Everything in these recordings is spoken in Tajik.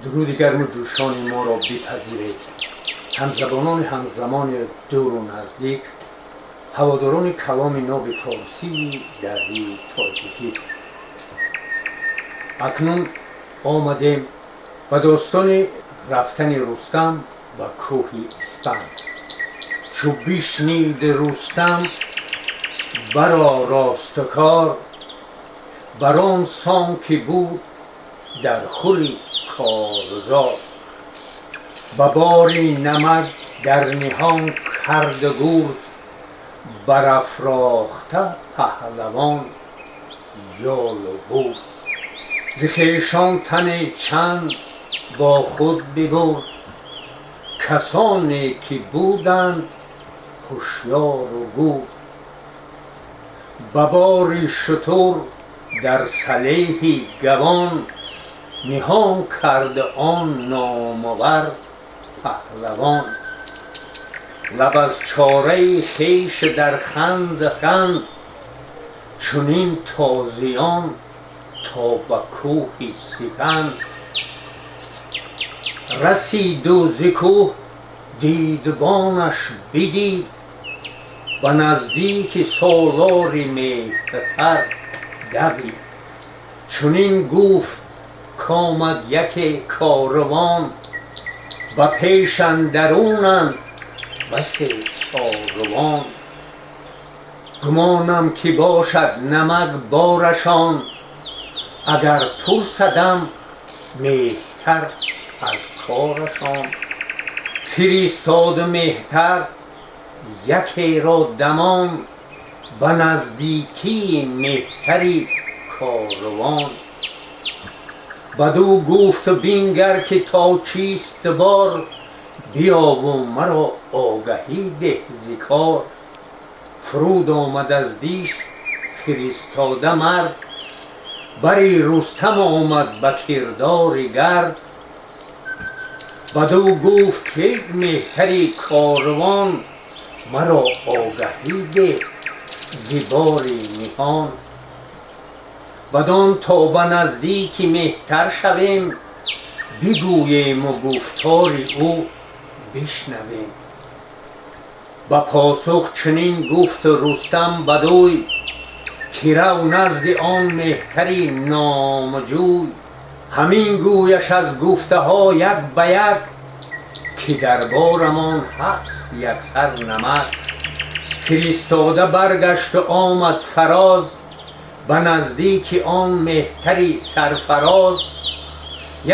Дуруди гарму ҷӯшони моро бипазиред, ҳамзабонони ҳамзамони дуру наздик, ҳаводорони каломи ноби форсии дарии тоҷикӣ. Акнун омадем ба достони рафтани Рустам ба кӯҳи Испанд. Чу бишнид Рустам баророст кор, бар он сон ки буд дар хури корзор. Ба бори намак дар ниҳон кард гурз, барафрохта паҳлавон ёлу бурз. Зи хешон тане чанд бо худ бибурд, касоне ки буданд ҳушёру гурд. Ба бори шутур дар салеҳи гавон, ниҳон кард он номавар паҳлавон. Лаб аз чораи хеш дар ханд ханд, чунин тозиён то ба кӯҳи Сипанд. Расиду зи кӯҳ дидбонаш бидид, ба наздики солори меҳтар давид. Чунин гуфт комад яке корвон, ба пеш андарунанд басе сорвон. Гумонам ки бошад намак борашон, агар пурсадам меҳтар аз корашон. Фиристоду меҳтар якеро дамон, ба наздикии меҳтари корвон. Бадӯ гуфт: бингар ки то чист бор, биёву маро огаҳӣ деҳ зи кор. Фуруд омад аз дис фиристода мард, бари Рустам омад ба кирдори гард. Бадӯ гуфт: ки меҳтари корвон, маро огаҳӣ деҳ зи бори ниҳон. Бадон то ба наздики меҳтар шавем, бигӯему гуфтори ӯ бишнавем. Ба посух чунин гуфт Рустам бадӯй: ки рав назди он меҳтари номҷӯй. Ҳамин гӯяш аз гуфтаҳо як ба як, ки дар борамон ҳаст яксар намак. Фиристода баргашту омад фароз, ба наздики он меҳтари сарфароз.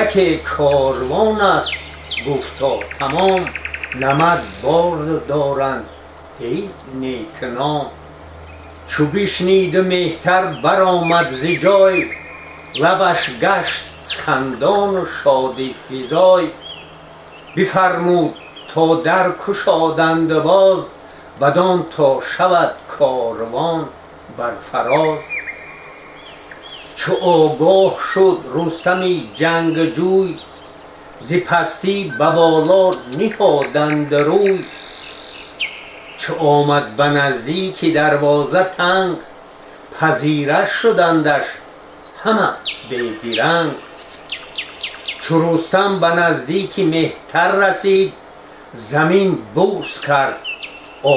Яке корвон аст, гуфто, тамом намак бор доранд, эй некном. Чу бишниду меҳтар баромад зи ҷой, лабаш гашт хандону шодифизой. Бифармуд то дар кушоданд боз, бадон то шавад корвон бар фароз. Чу огоҳ шуд Рустами ҷангҷӯй, зи пастӣ ба боло ниҳоданд рӯй. Чу омад ба наздики дарвоза танг, пазира шудандаш ҳама бедиранг. Чу Рустам ба наздики меҳтар расид, замин бӯс кард,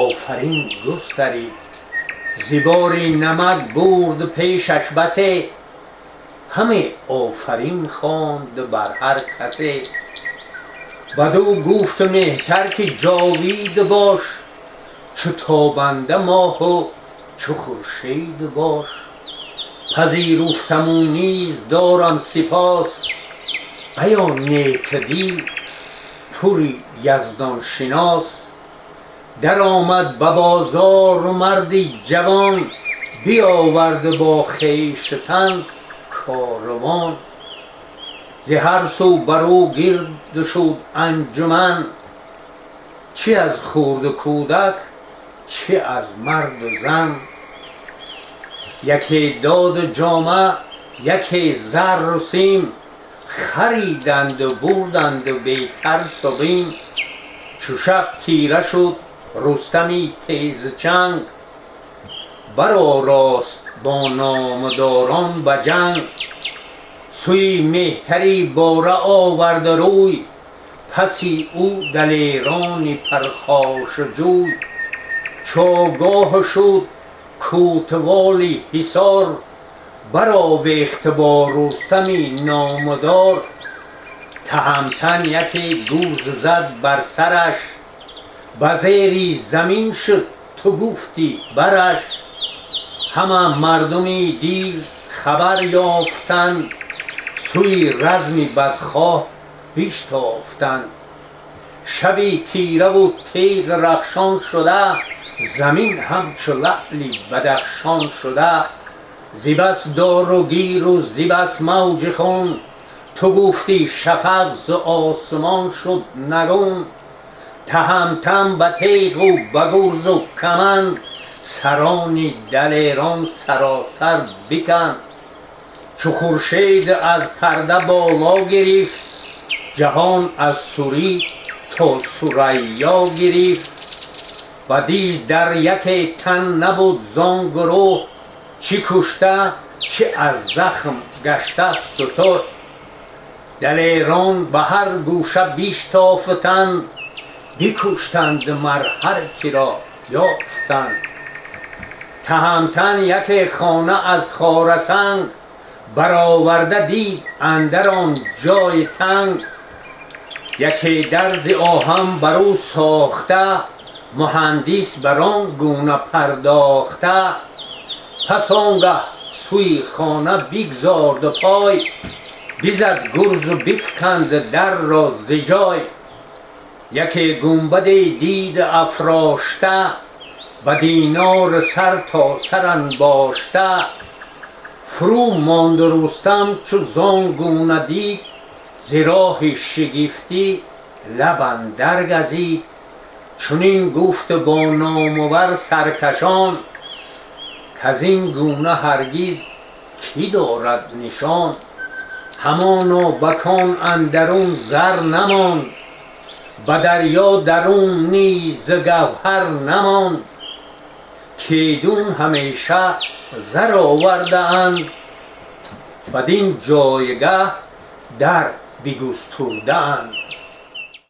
офарин густарид. Зи бори намак бурд пешаш басе, ҳаме офарин хонд бар ҳар касе. Бадӯ гуфт меҳтар ки ҷовид бош, чу тобанда моҳу чу хуршед бош. Пазируфтаму низ дорам сипос, аё некдил, пури яздоншинос. Даромад ба бозор марди ҷавон, биёвард бо хештан корвон. Зи ҳар сӯ бар ӯ гирд шуд анҷуман, чӣ аз хурду кӯдак, чӣ аз марду зан. Яке доду ҷома, яке зарру сим, хариданду бурданду бетарсу бим. Чу шаб тира шуд, Рустами тезчанг баророст бо номдорон ба ҷанг. Сӯи меҳтари бора овард рӯй, паси ӯ далерони пархошҷӯй. Чогоҳ шуд кӯтволи ҳисор, баровехт бо Рустами номдор. Таҳамтан яке гурз зад бар сараш, ба зери замин шуд, ту гуфтӣ бараш. Ҳама мардуми диж хабар ёфтанд, сӯи разми бадхоҳ биштофтанд. Шаби тираву теғ рахшон шуда, замин ҳамчу лаъли Бадахшон шуда. Зи бас дору гиру зи бас мавҷи хун, ту гуфтӣ шафақ зи осмон шуд нагун. Таҳамтан ба теғу ба гурзу каманд, сарони далерон саросар биканд. Чу хуршед аз парда боло гирифт, ҷаҳон аз сурӣ то Сурайё гирифт. Ба диж дар яке тан набуд зон гурӯҳ, чӣ кушта, чӣ аз захм гашта сутӯҳ. Далерон ба ҳар гӯша биштофтанд, бикуштанд мар ҳар киро ёфтанд. Таҳамтан яке хона аз хорасанг бароварда дид андар он ҷои танг. Яке дарзи оҳан бар ӯ сохта, муҳандис бар он гуна пардохта. Пас он гаҳ сӯи хона бигзорд пой, бизад гурзу бифканд дарро зи ҷой. Яке гунбаде дид афрошта, ба динор сар то сар анбошта. Фурӯ монд Рустам, чу зон гуна дид, зи роҳи шигифтӣ лаб андар газид. Чунин гуфт бо номувар саркашон, каз ин гуна ҳаргиз кӣ дорад нишон? Ҳамоно ба кон андарун зар намонд, ба дарё дарун низ гавҳар намонд. Кедун ҳамеша зар овардаанд, бадин ҷойгаҳ дар бигустурдаанд.